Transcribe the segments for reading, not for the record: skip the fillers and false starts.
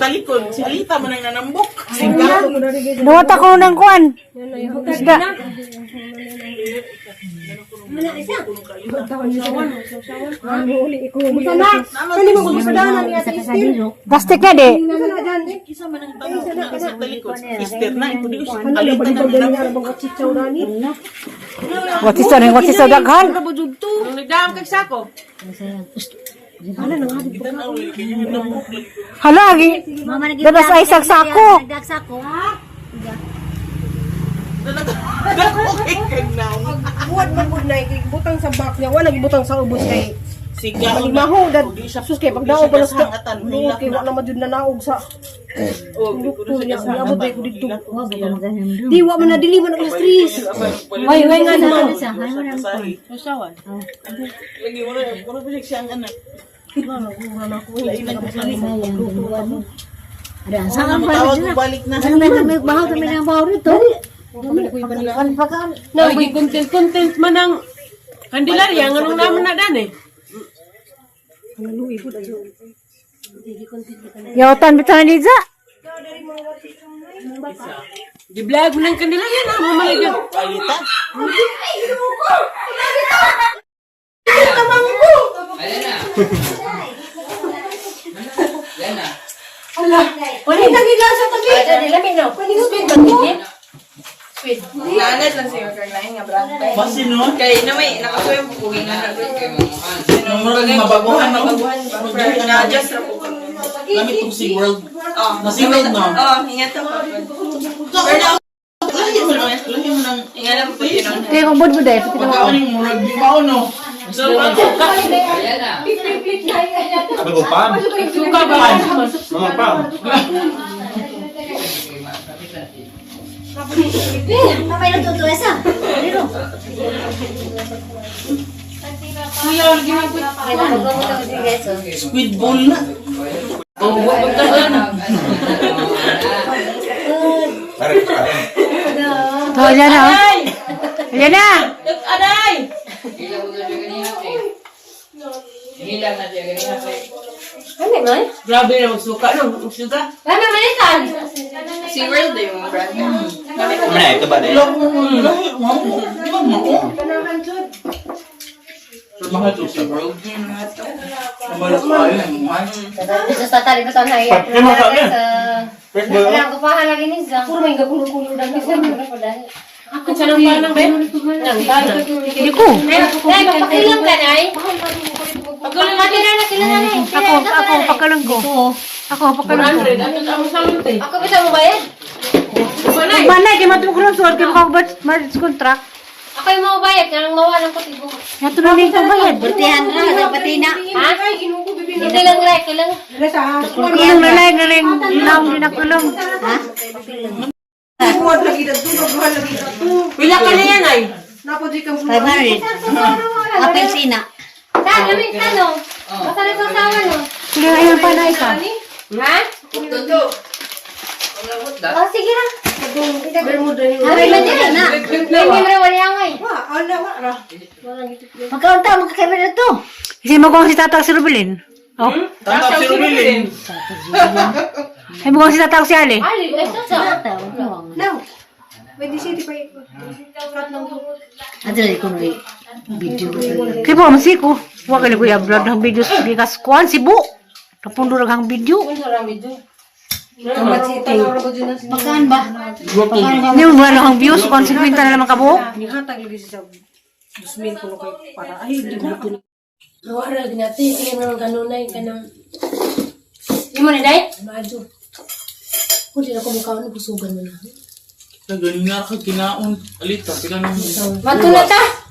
talikod. Si Alita man ang nanambok. Siga. Duwata ko ng kuan. Isda. Plastic na di. Kisa man ang tanaw na sa talikod. Sister na ito di Alita na nanambok. What is that? What is that daghan? Nung nagdaam kag sako. Hala, gi. Dadas ay sagsako. Nagsako. Okay kag now. Buhat man pud na butang sa back niya, wala gibutang sa ubos kay Siga. maho dad. Sus kay pagdaog pa sa Sangatan. luot kay wala man jud nanaog sa doktor niya. Niabot ay ko didto. Di wa man na dili man alas 3. Way, way nga na. Usawan. Lagi wala wala pa siya ang anak. Ada saan pa Tawag ko balik na. Ano na kami bahaw kami ng bahaw rito? Na content content man ang Candelaria nganong naman na dan eh. Yawtan bitaw ni Liza. Di vlog mo ng Candelaria na mo man. Alita. Wala gila sa tabi. Naanad lang siya kag lain nga brand. Basi no. Kay na may nakasuyo po kung nga na kay Murag mabaguhan no. mabaguhan ba? Na-adjust ra po. Lamit tong si World. Oh, Na si World no. Oh, hinga to pa. Lahi mo na, lahi mo nang Hinga lang po yun ang Kaya kung budbud ay pati pagkaon yung murag di mao no. Bago pa. Suka ba? Mama pa. Mamay lang tuto esa. Dito. Kuya, lagi mo po. Squid ball na. Oh, wa pagtahan. Pare, pare. To, ayan na. Oh. Ayan na. Aday! Ano man? Grabe na magsuka no, magsuka. Ano man itan? Si World eh, yung brand. Ano na, ito ba din? Lahi mo. Di ba mao? Mahal to si World. Mabalas pa yun. Mahal. Sa tatali pa sa nai. Pati mo sa akin. First ball. Wala ko pa lagi ni Zang. Puro may gakulo-kulo dami sa Ako sa nang panang be. Nang panang. Hindi ko. Nay, magpakilang ka nay. Pagkulang Pati na na sila na Ako, ako, pagkalang ko. Ako, pagkalang ko. 100 ato sa among salon te. Ako ba sa mo bayad? Manay. Manay, kay matulog ron suot, kay maka contract. Ako yung mga bayad, kanang mawalan ko tibo. Yato na rin itong bayad. Bertihan ra, pati na. Ha? Hindi lang ra, kilang. Kulong na lang, na lang, naong din na kulong. Buhat lagi dadto, buhat lagi dadto. Pila ka na yan ay. Napo di kang 500. Apel sina. Saan, lamig tanong. Basta nagsasawa no. Sige, ayun pa na isa. Ha? Oh, sige ra. Happy man din na. May mimra wala ngay. Wa, ala wa ra. Magkaunta magkakamera na to. Kasi magawang si Tatang si Rubilin. Oh. Tatap si Rubilin. Ay, magawang si Tatang si Ali. Ali, ay sa. Now. Pwede siya di pa cut lang to. Adre ko no video. Kaya po, masiko. Huwag ka ko i-upload ng videos. Gikas kuhan, Cebu. Napundo lang ang video. Pagkaan ba? Hindi mo wala ang views. Kung 50 na naman kabuok. Nihatag lagi siya sa 2,000 kuno kay para ay di ko ni. Wala ginati, kaya nang kanunay kanang Imo ni dai? maadyo. Kung di na ko mukhaon, busugan mo na. Nagaling ka kinaon. Alita, pila nang Manto na ta.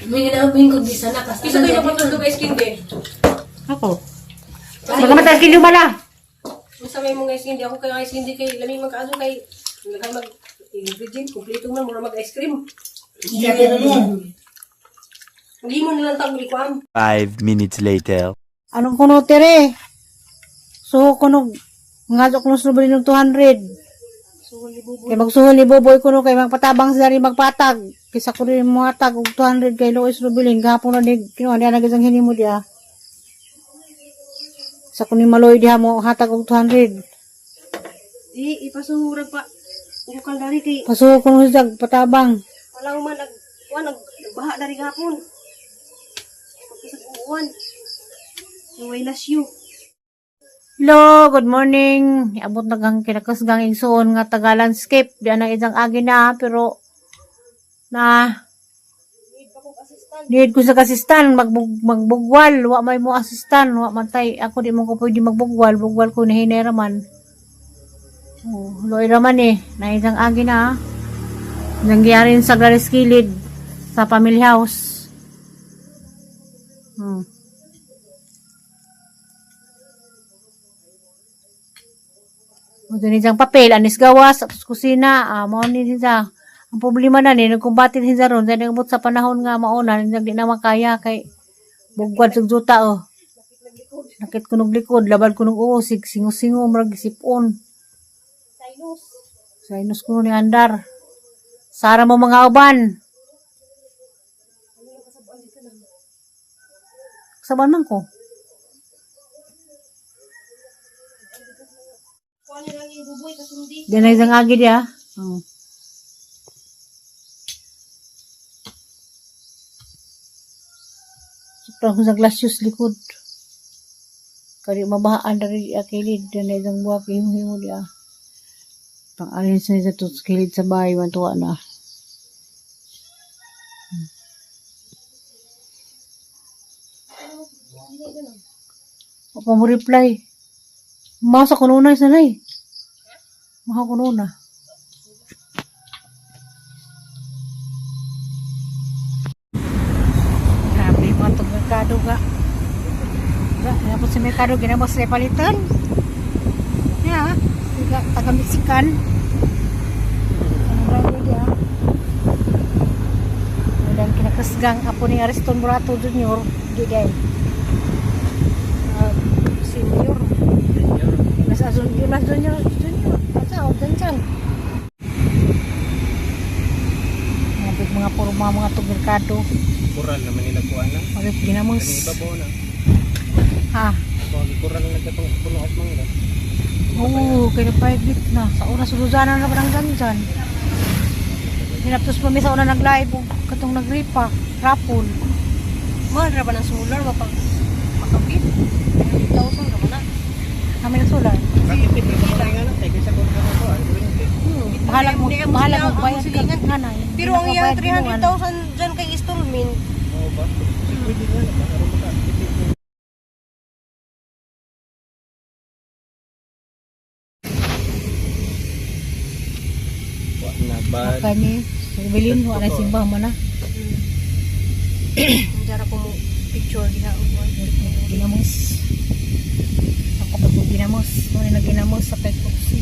May ginaawin ko bisa na kasi. Isa kayo mapatulog guys kindi. Ako. Magkamatay kilo mala. Unsa may mga ice candy ako kay ice candy kay lami magkaadto kay lagan mag ingredient kumpleto man mura mag ice cream. Hindi mo na lang tag likuan. 5 minutes later. Anong kuno tere? So kuno nga kuno sa ng 200. Kay magsuhol ni Boboy kuno kay magpatabang sila rin magpatag. Kisa ko rin muhatag og 200 kay Lois Rubilin gahapon na ni kinuha niya nagisang hinimo diha. Sa kuno maloy diha mo hatag og 200. Di ipasuhurag pa. Ukal dari kay Pasuho ko nung siya patabang. wala man nag kuan nag nagbaha dari gahapon. Pagkasag uwan. Way lasyo. Hello, good morning. Abot na kang kinakusgang igsuon nga taga landscape. Di na isang agi na pero na need ko sa kasistan magbugwal, wa may mo asistan, wa man tay ako di mo ko pwede magbugwal, bugwal ko ni hinay raman. Oh, loy raman eh, na isang agi na. Nangyarin sa Glaris Kilid sa family house. Mo ni siyang papel, anis gawas, tapos kusina, mao ni siya. Ang problema na ni, nagkumbati siya ron, dahil nagabot sa panahon nga mauna, hindi na makaya kay bugwad sa juta oh. Nakit kunog likod, labad kunog uo, sig singo-singo, murag sipon. Sinus. Sinus kuno ni andar. Sara mo mga uban. Saban man ko. Kuan lang yung buboy kasundi. Diyan na isang agi diya. Oh. Sobrang sa glasyos likod. Kari mabahaan dari di kilid. Diyan na isang buwak himo-himo diya. Pang-alin sa isa to kilid sa bahay. Mantuwa na. Wa pa mo reply. Masa ko nuna isa na eh. Maha ko nuna. Grabe mga itong merkado ga. Ga, Tapos sa merkado, ginabas sa palitan. Ya, taga, taga Mexican. Ang grabe dia. Walang kinakasgang apo ni Ariston Murato Jr. Di day. Senior. Mas azul, di mas junior, junior. Asa, o dyan. Mga mga puro mga mga tug merkado. Kural naman nila kuha na. Mga ginamos. Kani ibabaw na. Ha? Kung kural na nagkatong puno at mangga. Oo, kaya paigit na. Sa una, suluzana na parang dyan. Hinaptos pa mi sa una nag-live. O, katong nagripa. Rapol. Mahal ra ba ng solar mapag makapit? 300,000 ra ba na? Kami na solar. Kakipit na mga nga na. Kaya sa kural na ko. Bahala mo, Hindi, ang bahala sila- mo ang bayad ka silingan. nga na. Pero ang iyang 300,000 dyan kay installment, Oo ba? Pwede nga na ba? Aron makakipit. Wa na ba? Kani, Bilin, wala simbah mo na. Dara ko mo picture diha og kuan. Ginamos. Ako pa itong ginamos. Muna na ginamos sa Petropsi.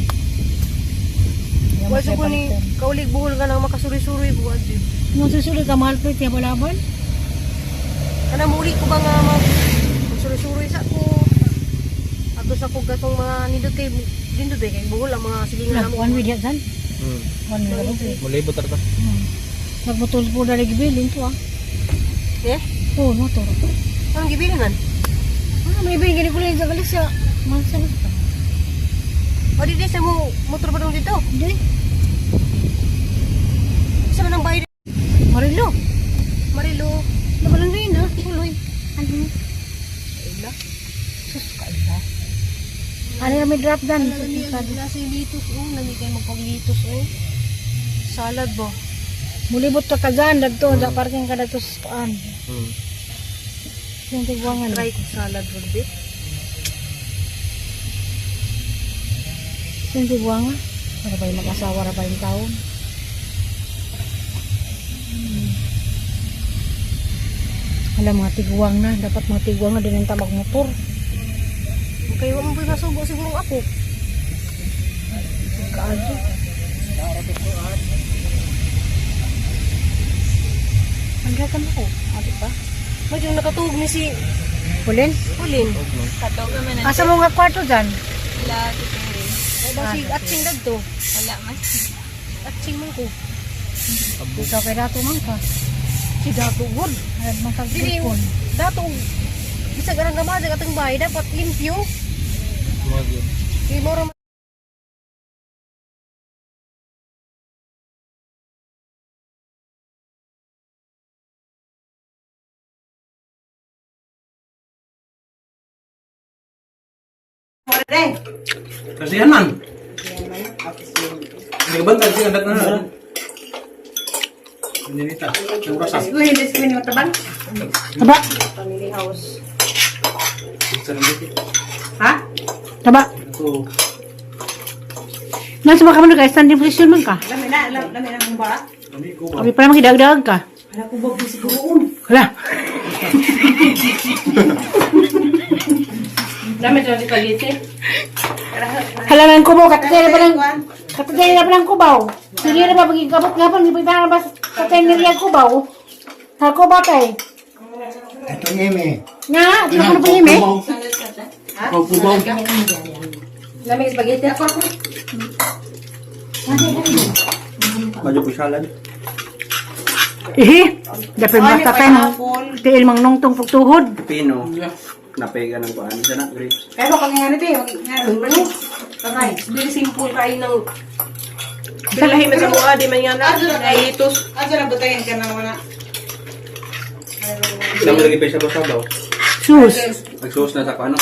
Wa sa ko ni kaulig buhol ka nang makasuri-suri buhat jud. Nung susunod ka, mahal pa ito, laban. Kana muli ko ba nga mag magsuri-suri sa ko. Ato sa ko gatong mga nindot kay nindot eh, kay buhol ang mga silingan Na, namo. one week yan. One week. Mulibot ta. Nagmutol po na gibilin to ah. Eh? Oo, motor. Anong gibili man? Ah, may ibig ko lang sa Galicia. Mahal sa basta. O di di sa mo motor ba dong dito? Hindi. Sa man ang bayad Marilo. Marilo. Nabalang rin ah. Tuloy. Ano? Ila. Sus, kaila. Ano yung may drop dan? Nasa litos oh, lami kay magpaglitos oh. Salad ba? Mulibot ka ka dyan. Dagto, sa parking ka dagto sa paan. Yung tigwangan. Try ko salad rugby. Yung tigwangan. Para ba yung mag-asawa ra ba yung taon? Alam, mga tigwang na. Dapat mga tigwang na din ang tamag motor. Kay wa mo ba masugo siguro ako. Kaadyo. Ang gagawin ko. Ate pa. Medyo nakatuog ni si Kulin? Ulin. Katog naman na Asa mo nga kwarto dyan? sila si Terry. Ay ba si Atsing dagto. Wala man. Atsing man ko. Ikaw kay dato man ka. Si Dato good. Alam man kag Dili telefon. Dato bisag arang gamay atong bahay dapat limpyo. Mga Kay moro Kasihan man. Hindi ka bantay, sige, andat na na. Hindi nita. Yung rasa. Taba. Family house. Sa nandito. Ha? Taba. Ito. Nasa ba ka man ka standing position man ka? Kami ko ba? Abi pa naman kidagdag ka. Hala ko ba Hala. Dami na si spaghetti. Hala ng kubaw katay na pa ng katay na pa ng kubaw. Sige na ba pagigabot nga pa ni pa ba katay nila kubaw. Ha kubaw tay. Ito ime. Nga, di ko na pa ime. Ikaw po ba? Lami spaghetti ako. Medyo po salad. Ihi, dapat basta tayo mang tiil mang nungtong pagtuhod. Pino. Napega ng kuan. Sana grapes. Kaya ko pag ito eh. Very simple kain ng Pero lahi man sa mukha, di man nga na. Naitos. Ato na butayin ka na wala. Isang lagi pa siya ba sabaw? Sus, Nagsuos na sa kuan.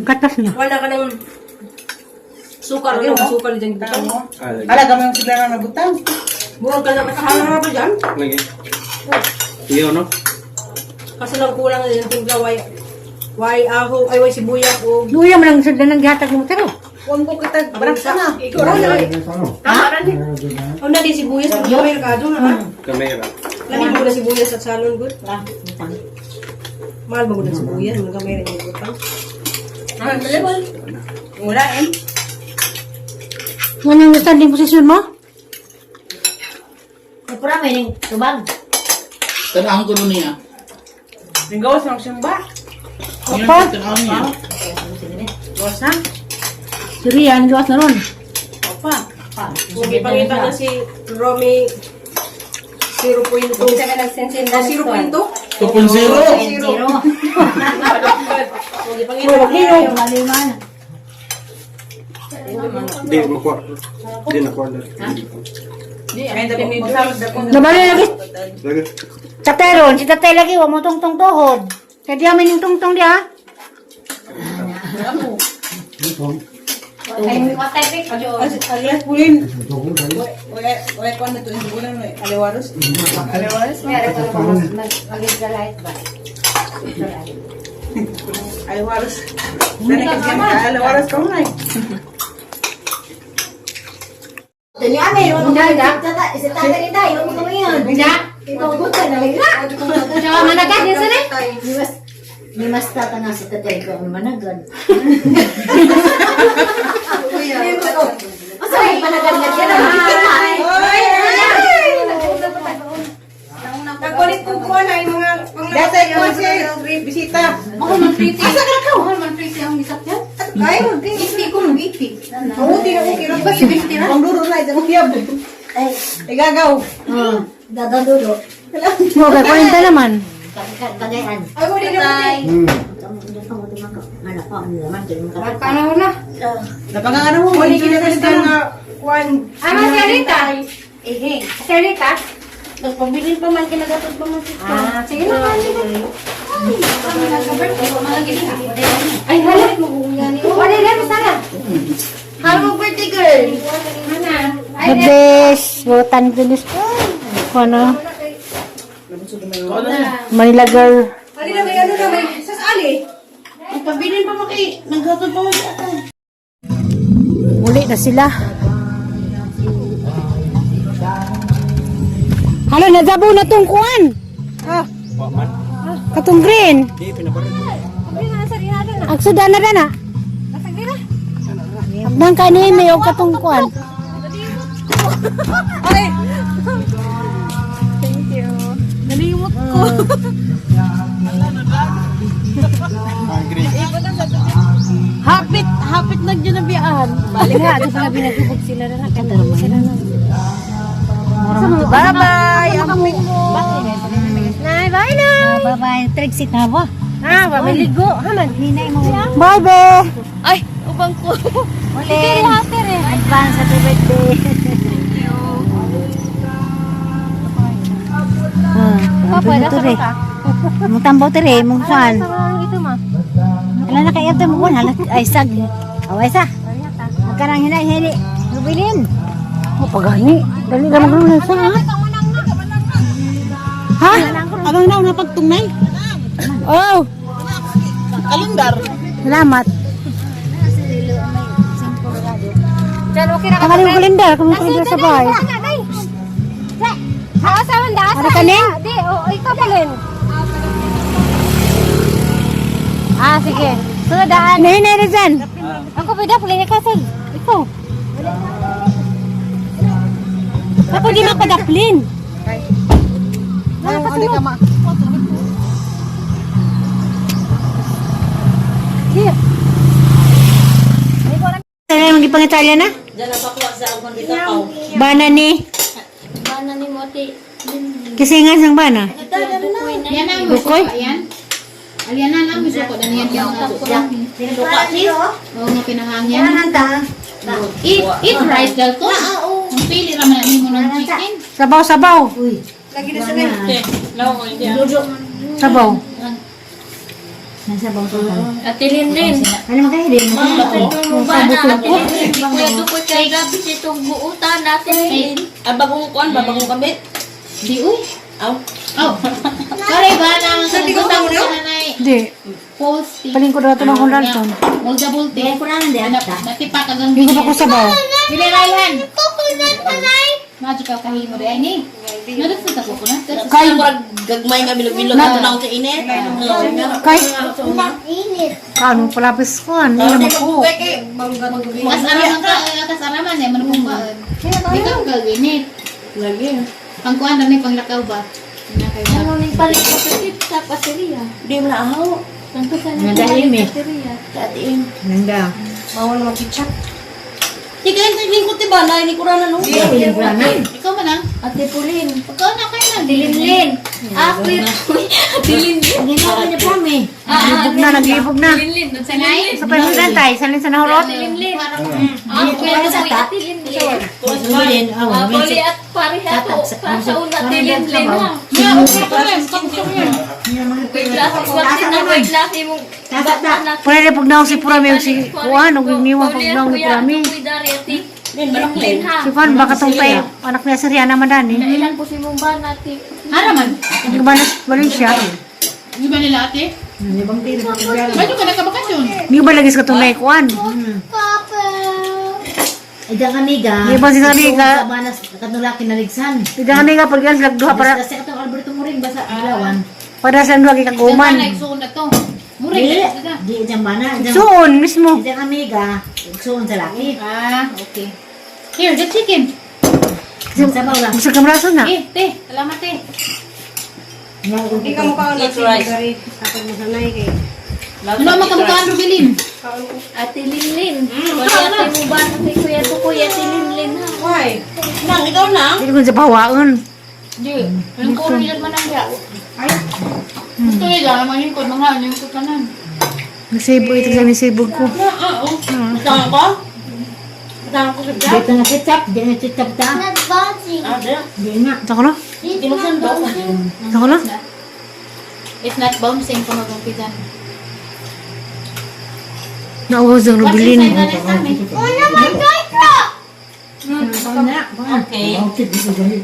katas na. wala ka ng sukar, ano, sukar dyan dito. Ah, lagi. Ala kami yung sigla na nabutang. Buwag ka na makaharap ba dyan? Lagi. Iyo no? Kaso lang kulang na yung timpla, way, way aho, ay way sibuyas o Luya man ang sundan ng gihatag mo pero. Huwag ko kita barang sana. Ikaw na. Tama rin. O na din sibuyas, mag-gawin ka doon, ha? Kamera. Lami mo na sibuyas at salon, good. Mahal ba mo na sibuyas? Mga kamera yung butang. Wala eh. Ano yung standing position mo? Pura may ning tubag. Tanahon ko nun niya. Gawas ng simba. Opa, Tanahon niya. Gawas na. si Rian, gawas na ron. Opa. Kung ipangita na si Romy 0.2. Bisa ka nagsensin Ah, 0.2? 2.0. Zero. Kung ipangita na. Hindi mo quarter. Hindi na quarter. Ay, dali may salad ako. Nabali lagi. Lagi. Tatay ron, si tatay lagi, wa mo tungtong tuhod. Kaya di amin yung tungtong di ha. Ay, watay picture. Aglas pulin. Wala wala ko na to yung bulan eh. Alewaros. Alewaros. Meron ko mag-light ba? Alewaros. Dali ka Alewaros ko na eh. Dali ame, wala mo tata, isa tata ni tayo, wala mo yun. Ikaw gusto na lang. Tsaka managat din sila. Ni mas tata na si tatay ko ang managan. Asa may managan na siya? Nagkulit ko ko na yung mga Dasa ko si bisita. Ako man pretty. Asa ka ka? Ako man pretty ang gisakyan. Ay, Ipi ko mag ipi. mabuti na okay ra. Ang duro na ito kiyab. Ay, Igagaw. dadadulo. Mo kay kwenta naman. Kagayan. Ay, wala na. Paano na? Napangangan mo. Wala kinakalitan nga kuan. Ano si Alita? Ehe. Si Alita? Tapos pabilin pa man, kinagatod pa man siya. Ah, sige na. Ay, hala. Wala na, basta na. Happy birthday, girl. Hana. The best. Butan ko nis. Ano? Manila girl. Wala na may ano na may sasali. Pabilin pa maki. Naghatod pa mo siya. Muli na sila. Hala, nadabo na tong kuan. Ah. Katong green. Di pinaparin. Ang suda na na. Nang kani may og katong kuan. Nalimot ko. Hapit, hapit na dyan na biyaan. Balik na, ito pala binagubog sila na. Katulog sila na. Bye-bye. Amping mo. Nay, bye na. Bye-bye. Trixie na ba? Ha, pamiligo. Haman. Ninay mo. Bye, be. Ay, ubang ko. Uli. Advance happy birthday. Ah, Papa, tere. Mong tambaw tere, mong kuan. Ito ma. Hala na kay mo kuan, hala ay sag. Away sa. Ang kanang hinay-hini. Rubilin. Oh, pagani. Dali lang maglunan sa ha. Ha? Ano na na pagtungnay? Oh, Kalendar. salamat. Diyan, okay na ka. Tangal yung kalendar, kung may kalendar sa bahay. Asa man da, asa. Ano ka ni? Di, oh, ikaw pa rin. Ah, sige. Sunod daan. Nahinay na dyan. Ang kupida, puli ni Kasel. Ikaw. Ako di makadaplin. Ano ka ma? Sana yung gipang Italia na? Diyan na pakuha sa akong dito. Bana ni. Bana ni mo ate. Kisingan sang bana. Yan ang Bukoy? Ayan. Alian na lang gusto ko daniyan yung Suka sis. Oo nga pinahangyan. Yan ang ta. Eat, eat rice dal ko. Ang pili raman na nimo ng chicken. Sabaw, sabaw. Uy. Lagi na sa Sabaw. Nasa bang suka. Ate Linlin. Ano man kayo din? Kuya Dukoy kay gabi si itong buutan natin. Ah, bagong kuan ba bagong kamit? Di uy. Aw. Oh. Kare ba nang butang ko na nay Di. post. Palingkod na ito ng Dalton. Moldable te. Ko na hindi ang ta. Natipak agang Hindi ko pa ko sabaw. Dili Ryan. Coconut manay. Magical kahimo di ay ni. Nadot sa coconut. Kay murag gagmay nga bilog-bilog ato na sa init. Kay. Kano palapis ko. Ano naman ko. Mas araman ka, kas araman eh, manupong ka. Di ka gaginit. Lagi. Pangkuan na ni panglakaw ba? Ano ning palit ko sa pizza paseria. Di mo na ahaw. Tanto sa Nanda imi. paseria. Katiin. Nanda. Bawal mag-chichat. Di kayo sa lingkod ti ba na ni kurana no. Ikaw man ang. Ate Pulin. Pagkaon na kayo na. Dilinlin. Ah, kuya. Dilinlin. Ginawa niya pa mi. Naglibog na, naglibog na. Dilinlin. Sanay. Sa panimulan tayo, salin sa nahurot. Dilinlin. Ah, kuya tukoy ate Linlin. Rubilin. Oh, Ah, puli at pareha to. Sa una dilinlin ha. Kuy klase swerte na kuy klase mong Pwede na pag naong si Purami o si Kuan, o giniwang pag naong ni Purami. Kuy dari ate. Din baraklin. Ha. Si Kuan, baka tong tay, anak niya si Rihanna man eh. Ilan po si mong bana ate? Haraman. Hindi ba na Valencia? Di ba nila ate? Medyo ka nakabakasyon. Hindi ba lagi sa katong tay Kuan? Idang amiga. Di ba si amiga? Sa banas katulaki naligsan. Hindi kami nga pag yan sila duha para Kasi katong Alberto Muring basa ilawan. para sa duha kay kaguman. Daghan na igsuon na to. Murag Di, na sila. di idang bana. Idang Suon mismo. idang amiga. Suon sa laki. Ah, okay. Here, the chicken. Sabaw lang. Gusto kang braso na. Eh, te. Salamat, te. Hindi ka mukha Eat rice. Kapag masanay kay. Ano ang makamukhaan, Rubilin? Ate Linlin. Puli ate mong bana kay Kuya Tukoy ate Linlin ha. Why? Nang ikaw na. Hindi ko sa pahawaon. Di. Anong kuro nila man ang diya? Gusto nila, mga lingkod, mga lingkod tanan. Nagsibog ito sa misibog ko. Ah, oh. Butang ko. Butang ko sa Dito na ketchup, di na ketchup ta. Ah, di. Di na. Ito ko no? Di mo sandok. Ito ko no? It's not bouncing kung magumpisan. Nauhos ang What's Rubilin. inside na sa amin? Okay. Okay.